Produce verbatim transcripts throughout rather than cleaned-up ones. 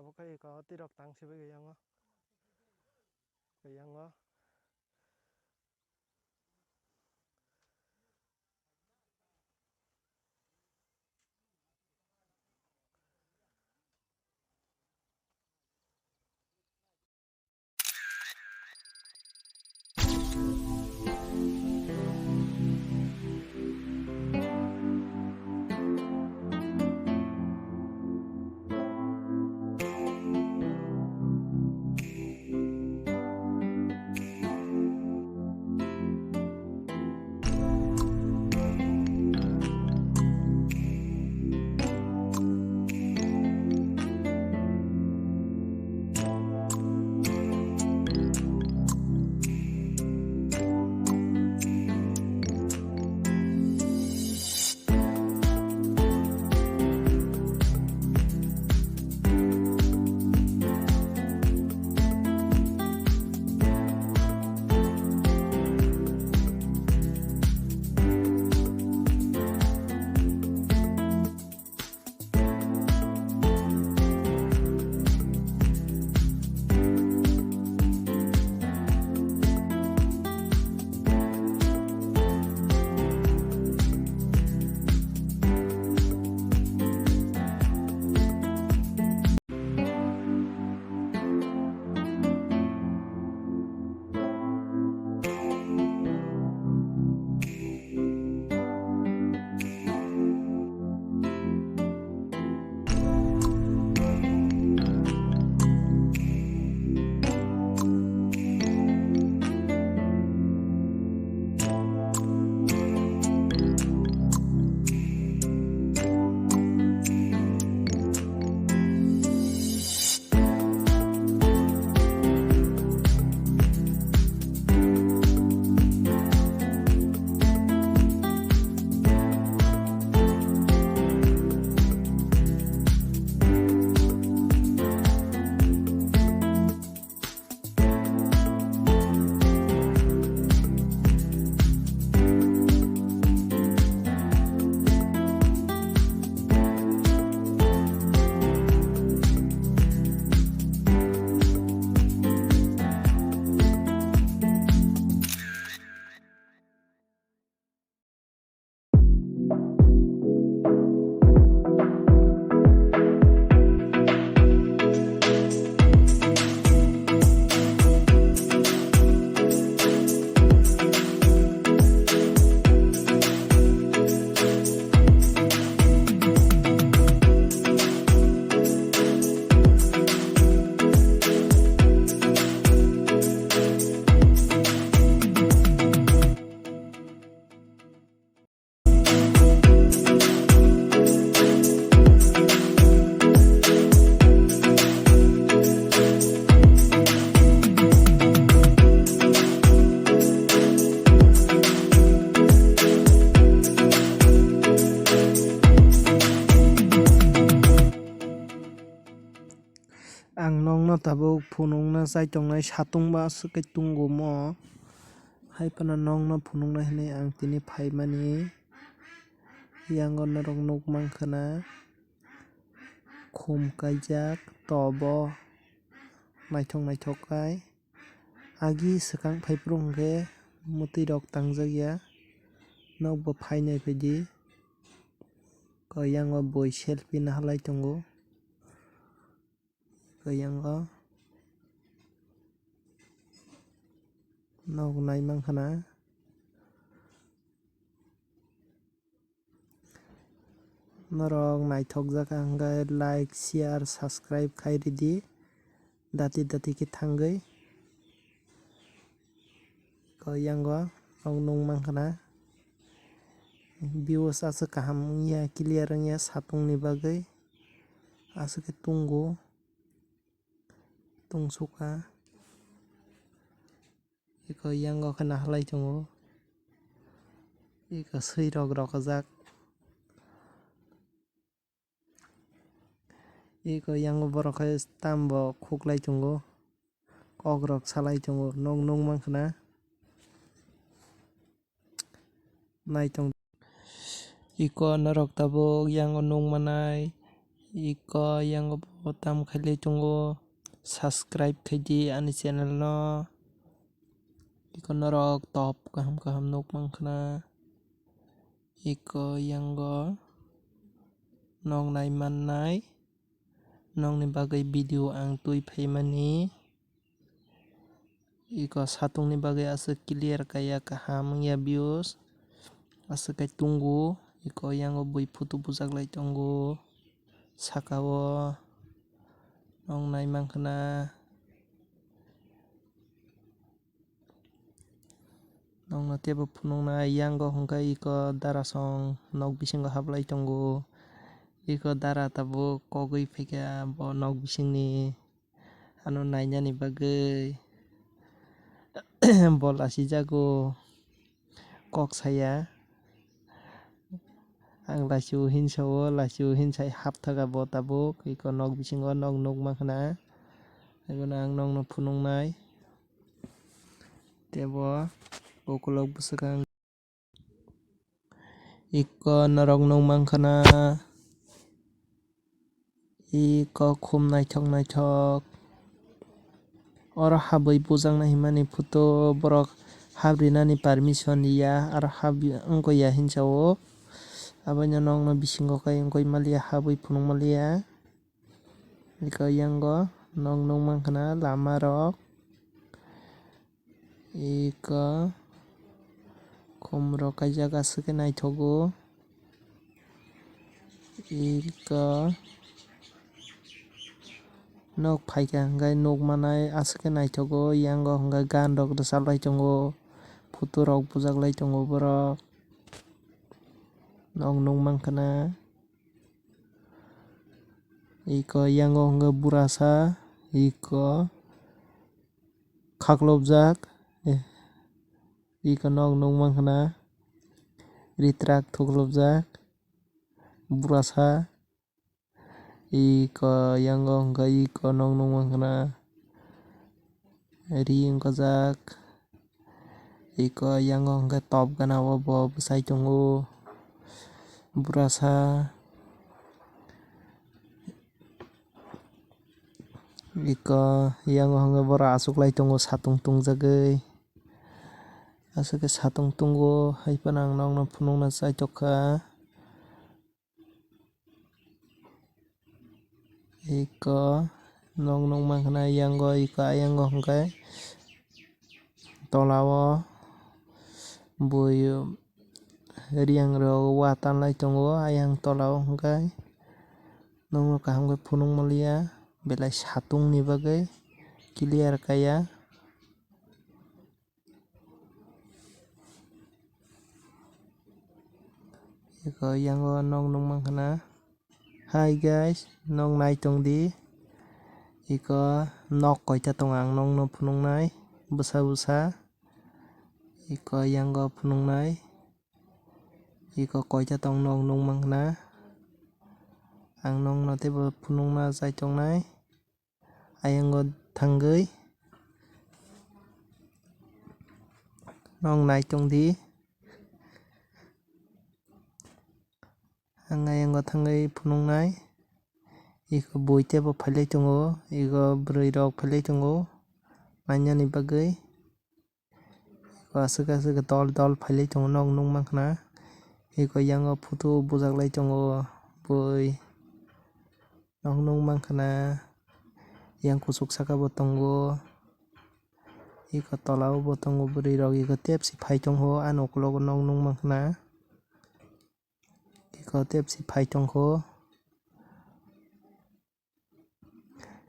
Bo khe eko twi rok tang sibui yango. Yango. Ang nokno tabuk phunukna chai tongnai, satung ba aswk khe tungo mo. Hai phano nokno phunuknai hwnwi ang tini phaimani. Yango norok nuk mankha na, khum kaijak tobo naithok naithok khai. Agi swkang phaiphuru hwnkhe mwtwi rok tangjak ya, nokbo phainai phaidi. Koi yango bui selfie nahalai tongo. Koi yango nok nai mankha na. Norok naithokjak hwnkhe like, share, subscribe khai ridi. Dati dati khe thangwi. Koi yango nok nung mankha na. Views aswk kaham wngya, clear wngya, satung ni bagwi aswk khe tungo, tungsukha. Eko yango khe nahalai tongo. Eko swi rok rokjak. Eko yango borok khe tambo khuklai tongo. Kok rok salai tongo. Nok nung mankha na. Naitong. Eko norok tabuk yango nung manai. Iko yango bo tam khailai tongo, subscribe khaidi ani channel no. Iko norok top kaham kaham nuk mankha na. Iko yango nok nai mannai, nokni bagwi video ang twi phaimani. Iko satungni bagwi aswk clear kaiya, kaham wngya views. Aswk kai tungo, iko yango bui photo bujak lai tongo saka o. Nong nai mankha na. Nokno teibo phunuknai, yango hwnkhe iko darasong nok bisingo hablai tongo. Iko dara tabuk kogwi phaikha bo nok bisingni. Ano nainani bagwi bo lasijago, kok saya. Ang lachio hinsa o, lachio hinsa hapthaga bo tabuk. Iko nok bisingo nok nuk mankha na. Ebono ang nokno phunuknai. Teibo ukulok bwswkang. Iko norok nuk mankha na. Iko khum naithok naithok. Oro habwi bujaknai hwnmani photo, borok hap rinani permission riya, aro hap wngkha ya hinsa o. Aboino nokno bisingo khe wngwi maliya, habwi phunuk maliya. Iko yango nok nuk mankha na lama rok. Iko khum rok kaijak aswk khe naithogo. Iko nok phaikha hwnkhe nuk manai aswk khe naithogo. Yango hwnkhe gan rok rwchap lai tongo, photo rok bujak lai tongo borok. Nok nuk mankha na. Iko yango hwnkhe burasa, iko khaklopjak, eh, iko nok nuk mankha na, ritrak thuklopjak, burasa, iko yango hwnkhe iko nok nuk mankha na. Ri wngkajak. Iko yango hwnkhe top gana o bo bwsai tongo. Burasa. Iko yango hwnkhe borok achuklai tongo satung tungjagwi. Aswk khe satung tungo, hai phano ang nokno phunukna chaitok kha. Iko nok nuk mankha na yango, iko ayango hwnkhe tola o bui riyang rok wa tanlai tongo ayang tola o hwnkhe nokno kaham khe phunuk maliya belai satung ni bagwi clear kaiya. Iko yango nok nuk mankha na. Hi guys, nok nai tong di. Iko nok koita tongo ang nokno phunuknai bwsa bwsa. Iko yango phunuknai. Iko koita tong nok nuk mankha na. Ang nokno teibo phunukna chai tongnai. Ayango thangwi nok nai tong di. Ang ayango thangwi phunuknai. Iko bui teibo phailai tongo, iko bwrwi rok phailai tongo, nainani bagwi. Iko aswk aswk dol dol phailai tongo, nok nuk mankha na. Iko yango photo bujaklai tongo bui. Nok nuk mankha na. Yang kuchuk saka bo tongo. Iko tola o bo tongo bwrwi rok, iko tepsi phai tongkho, ani ukulogo nok nuk mankha na. Iko tepsi phai tongkho.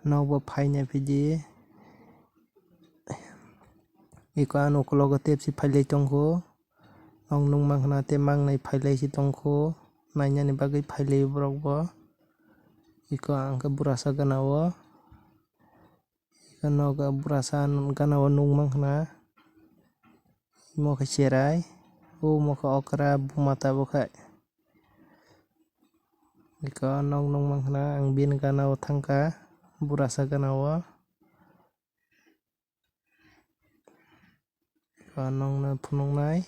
Nokbo phaina phidi. Iko ani ukulogo tepsi phailai tongkho. Nok nuk mankha na tei mangnai phailai si tongkho. Nainani bagwi phailai borok bo. Iko ang khe burasa gana o. Iko nogo burasa gana o nuk mankha na. Imo khe cherai. O omo khe okra buma tabuk hai. Iko nok nuk mankha na, ang bini gana o thangkha, burasa gana o. Iko nokno phunuknai.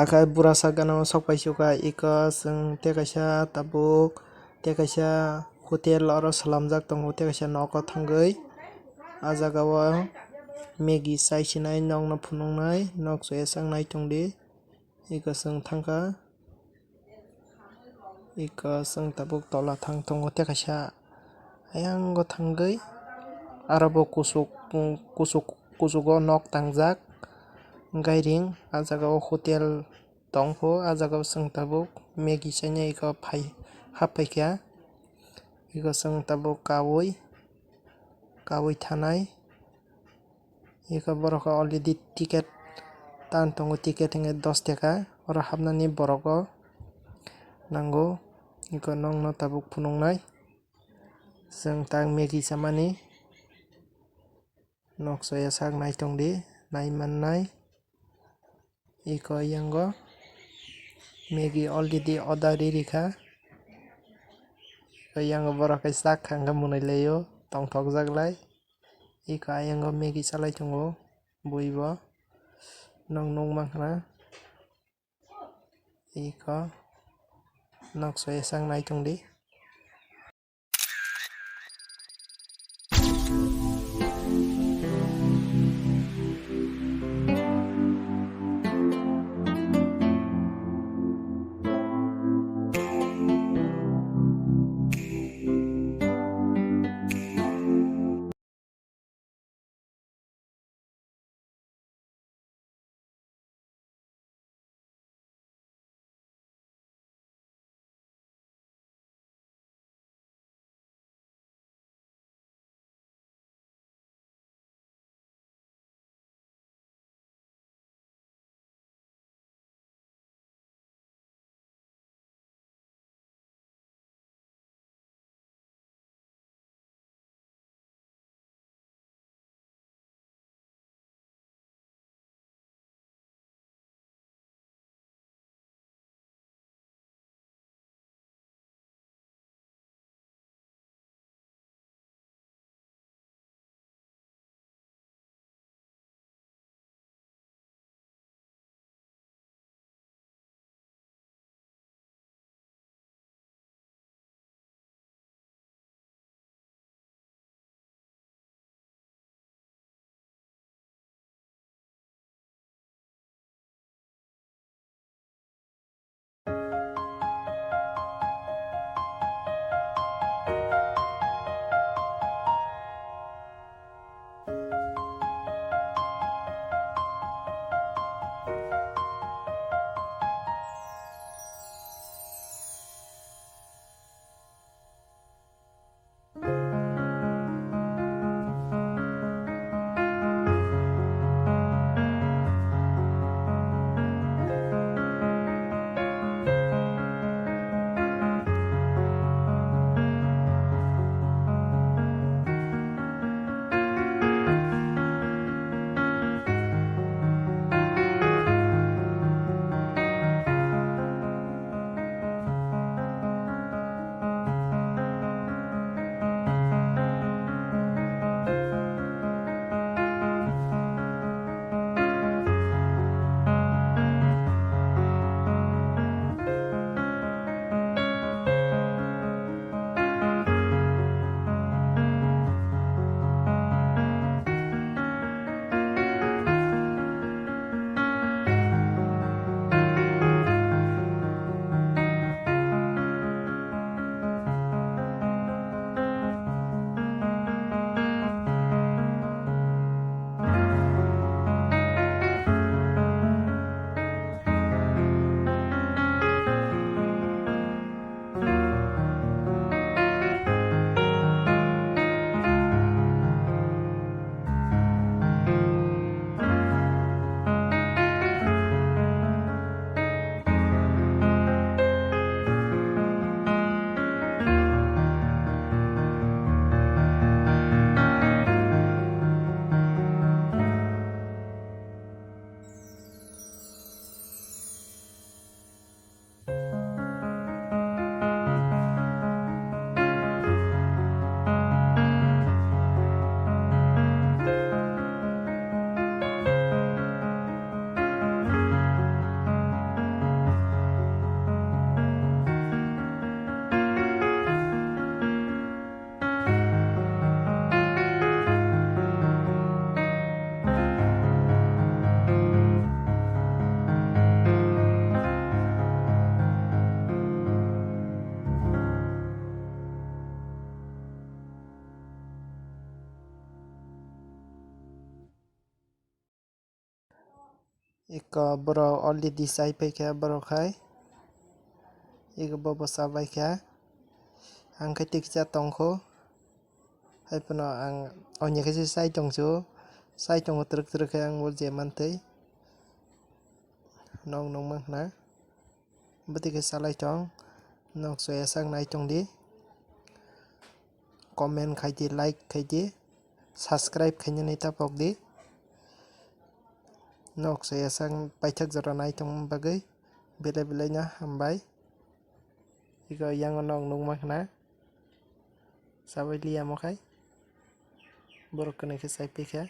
Akhai bura sak gana o sok pai suka, iko chwng tei kaisa tabuk, tei kaisa hotel oro swlamjak tongo, tei kaisa nogo thangwi. A jaga o Maggie chai sinai, nokno phunuknai, nok soya sak nai tongdi. Iko chwng thangkha. Iko chwng tabuk tola thang tongo tei kaisa ayang o thangwi aro bo kuchuk, kuchuk, kuchugo nok tangjak gairing. A jaga o hotel tongpho, a jaga o chwng tabuk Maggie chainai iko phai, hap phaikha. Iko chwng tabuk kaui, kaui thanai. Iko borok o already ticket tan tongo, ticket hwnkhe dos taka. Oro hapnani borok o nango, iko nokno tabuk phunuknai. Chwng tak Maggie chamani nok soya sak nai tongdi, nai mannai. Iko yango Maggie already order ri rikha. Iko yango borok khe sak kha hwnkhe mwnwi laio, tongthokjak lai. Iko ayang o Maggie salai tongo bui bo. Nok nukmankha na. Iko nok soya sak nai tongdi. Iko borok already chai paikha borok hai. Iko bobo chabaikha. Ang khe tiksa tongkho. Haiphano ang onya khe se chai tongsu. Chai tongo twrwk twrwk khe ang bo je mantwi. Nok nukma khna. Bwtwi khe salai tong. Nok soya sak nai tongdi. Comment khaidi, like khaidi, subscribe khainani tapokdi. Nok soya sak paithak jora nai tongma bagwi belai belai no hambai. Iko yango nok nukma khna. Sabai liya mo khai. Borok kwnwi khe chai paikha.